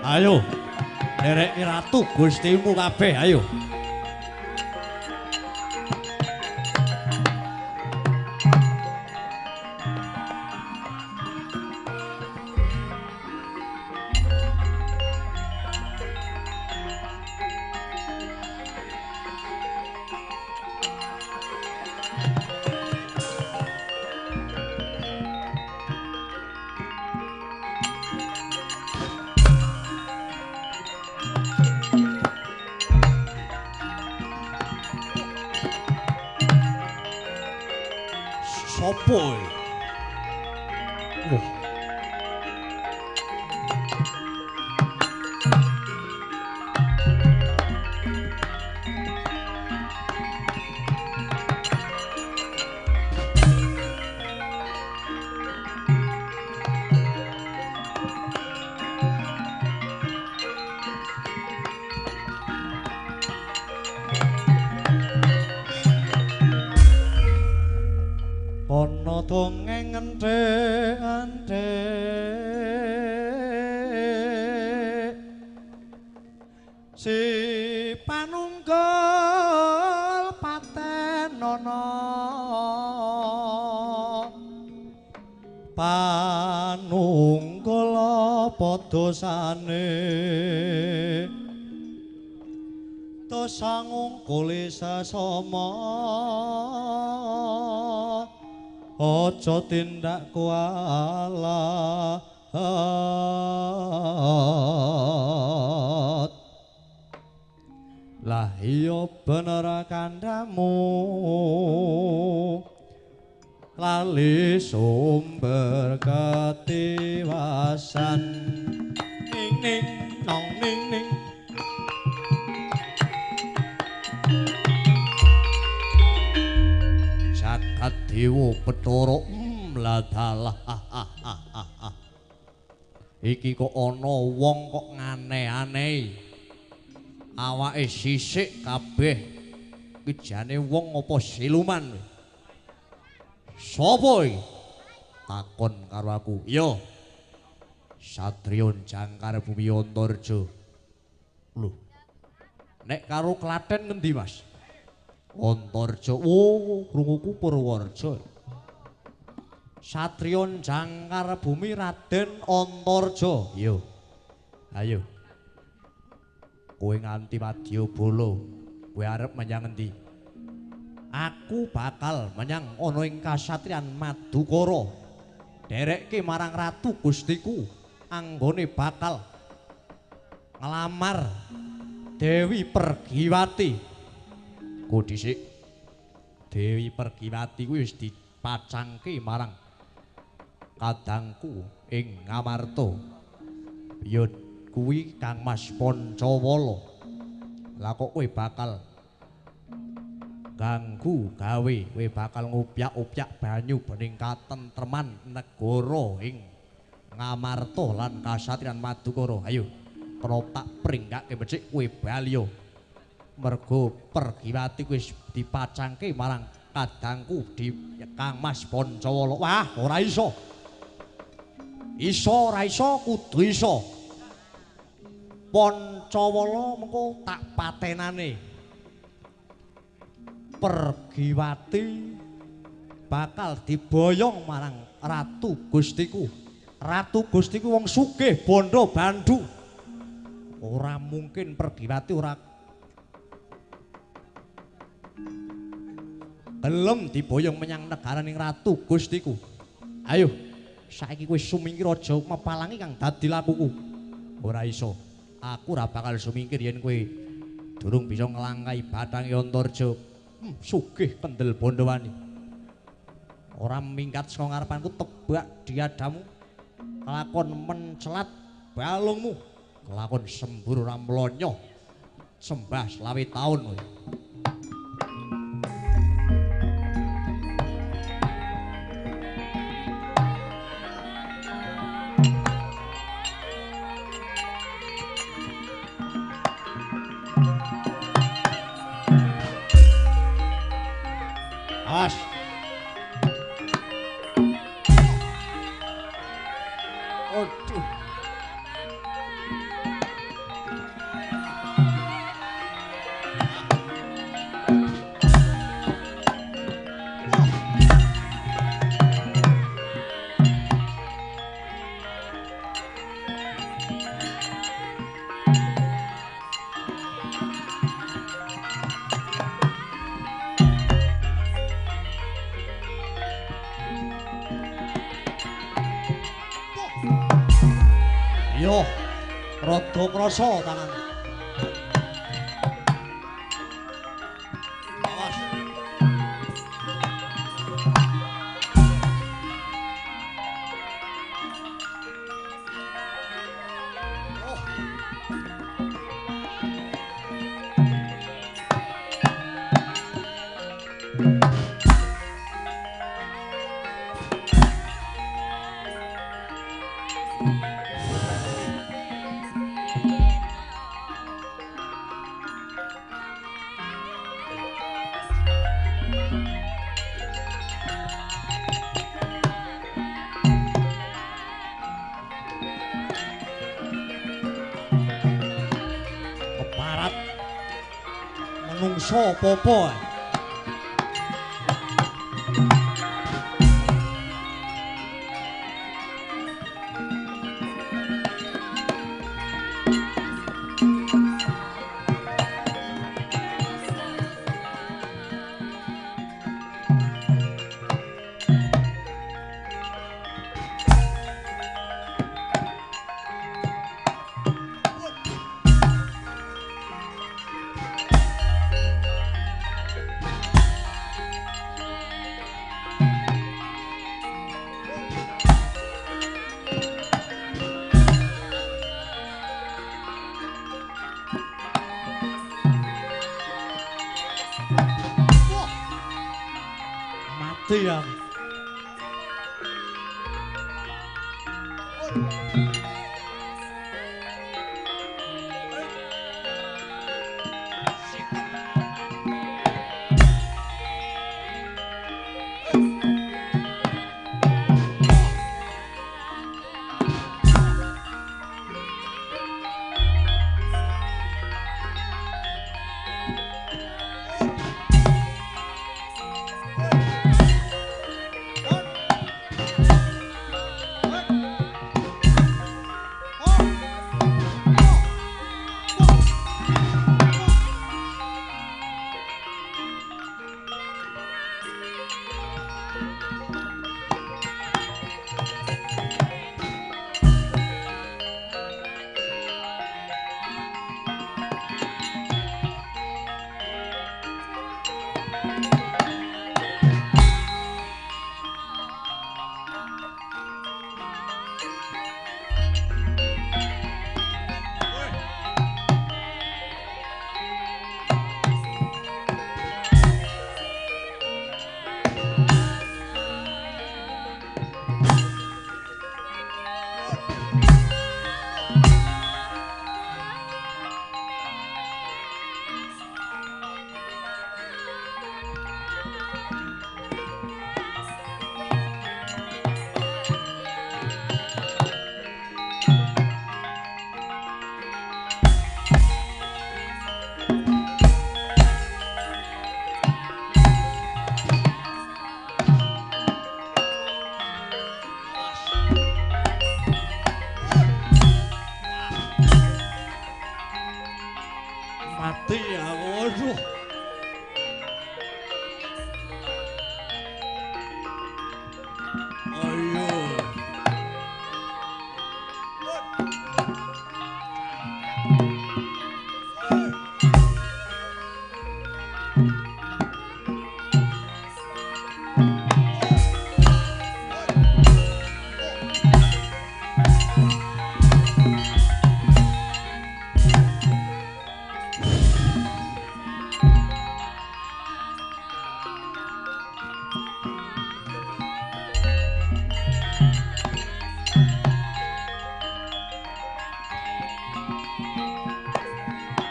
Ayo, ndereki ratu gustimu kabeh, ayo. Sopo? Wah. Ana dongeng enthek-enthek si panunggul patenono panunggul apa dosane dosa ngungkuli sesama aja tindak kualat. Lah iya bener kandhamu lali sumber ketiwasan ning ning nong ning ning. Jagat Dewa Bathara mladalah. Iki kok ana wong kok ngane-aneh. Awake sisik kabeh. Iki jane wong apa siluman? Sopo iki? Takon karo aku. Iya. Satriya Jangkar Bumi Antarja. Lho. Nek karo Klaten ngendi, Mas? Antarja. Oh, krunguku Purworejo. Satriya Jangkar Bumi Raden Antarja. Iya. Ayo. Kowe nganti Madyabala, kowe arep menyang endi? Aku bakal menyang ana ing kasatriyan Madukara. Derekke marang Ratu Gustiku anggone bakal nglamar Dewi Pergiwati. Ku dhisik Dewi Pergiwati kuwi wis dipacangke marang kadangku ing Ngamarta. Ya kuwi Kang Mas Pancawala. Lah kok kowe bakal ganggu gawe, kowe bakal ngupyak-upyak banyu bening katentreman negara ing Ngamarta lan kasatriyan Madukara. Ayo, kena tak pringgake becik kowe bali. Mergo Pergiwati wis dipacangke marang kadangku di Kang Mas Pancawala. Wah, ora iso. Iso ora iso kudu iso. Pancawala mengko tak patenane. Pergiwati bakal diboyong marang Ratu Gustiku. Ratu Gustiku wong sugih bondo bandu. Ora mungkin Pergiwati ora gelem diboyong menyang negaraning Ratu Gustiku. Ayo, saiki kowe sumingkir aja mepalangi kang dadi lakuku. Ora iso. Aku ora bakal sumingkir yen kowe durung bisa nglangkai bathange Antarja. Sugih kendel bondowani. Ora minggat saka ngarepanku tebak diadamu. Kelakon mencelat balungmu. Kelakon sembur ora mlonyo. Sembah 25 taun kowe. Awas. Aduh. Yo, rada krasa tangan. Awas. Oh. Keparat menungso apa-apa. Mati ya.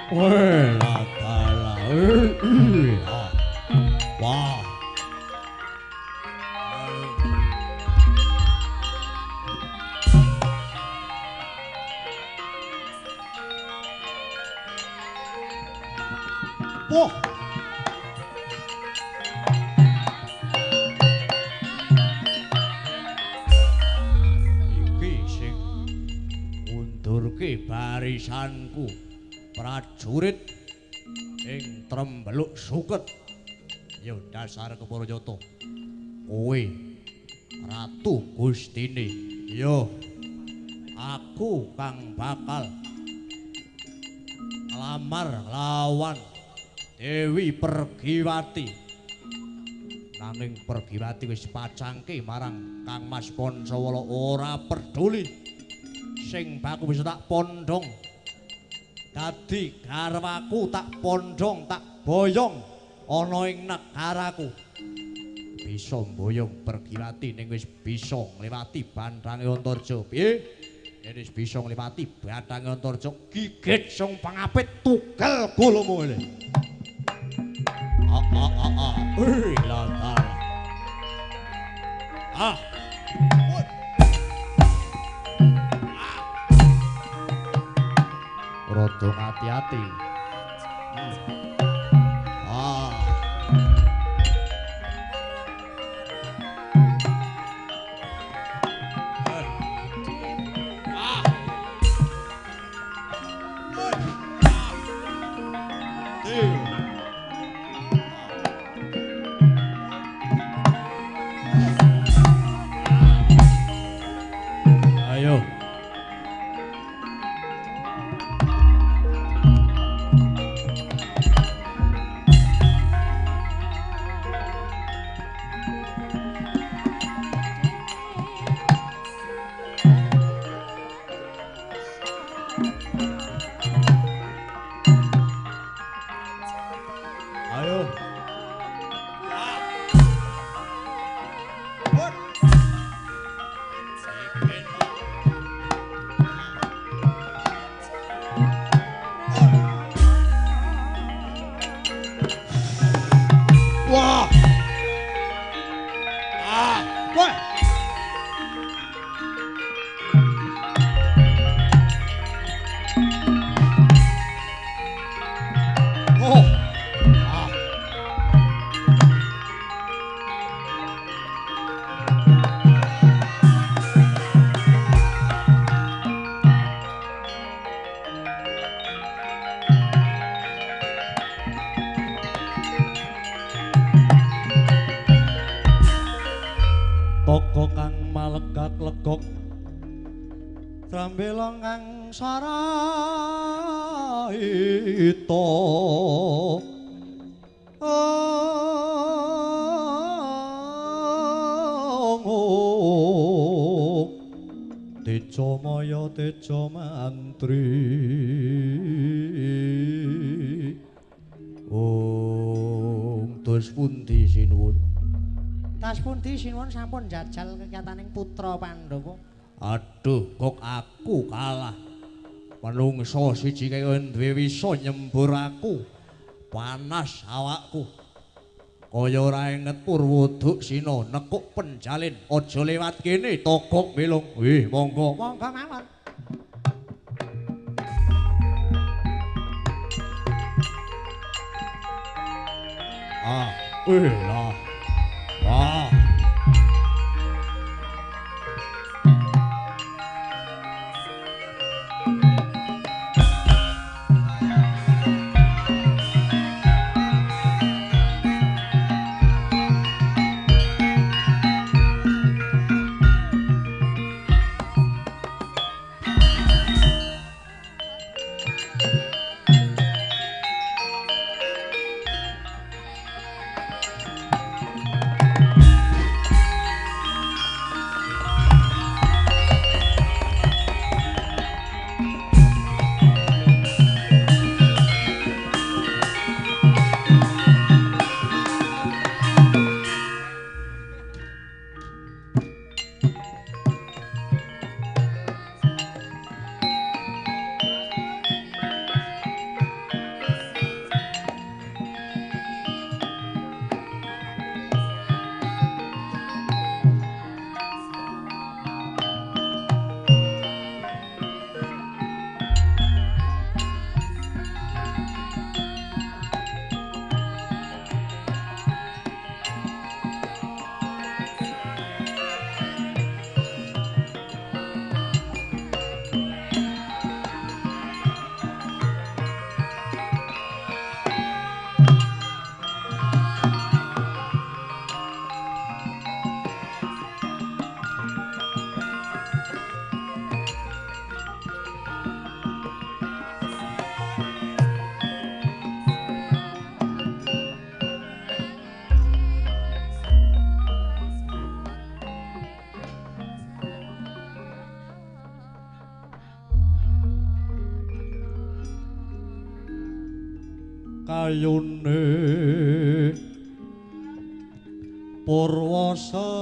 Weh, la wah. Wah. Iki sing ngundurke barisanku prajurit ing Trembeluk Suket. Ya dasar kepara nyata. Kowe Ratu Gustine. Ya aku kang bakal nglamar lawan Dewi Pergiwati. Nanging Pergiwati wis pacangke marang Kang Mas Pancawala ora peduli. Sing baku bisa tak pondhong. Dadi garwaku tak pondhong, tak boyong ana ing negaraku. Bisa mboyong Pergiwati ning wis bisa ngliwati bandhange Antarja. Piye? Yen wis bisa ngliwati bandhange Antarja, gigit sing pangapit tugel golomu ngene. Ah ah ah ah. La ah. Rada ati-ati. Ah. Ayo. Ayo. Wah. Ah, wah. Oh. Ah. Toko kang malegak-legok trambela kang saraita Teja maya teja mantri. Ong dos pundi sinuwun? Tas pundi sinuwun sampun jajal kekiyataning putra Pandhawa. Aduh, kok aku kalah. Menungso siji kaya duwe wisa nyembur aku. Panas awakku. Kaya ora inget Purwoduksina nekuk penjalin. Aja lewat kene Togok Melung. Wih, monggo. Monggo mawon. Ah, wih lah. Ah. ayune purwa sejati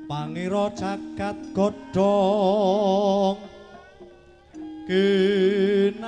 pangira jagat godhong kinasih.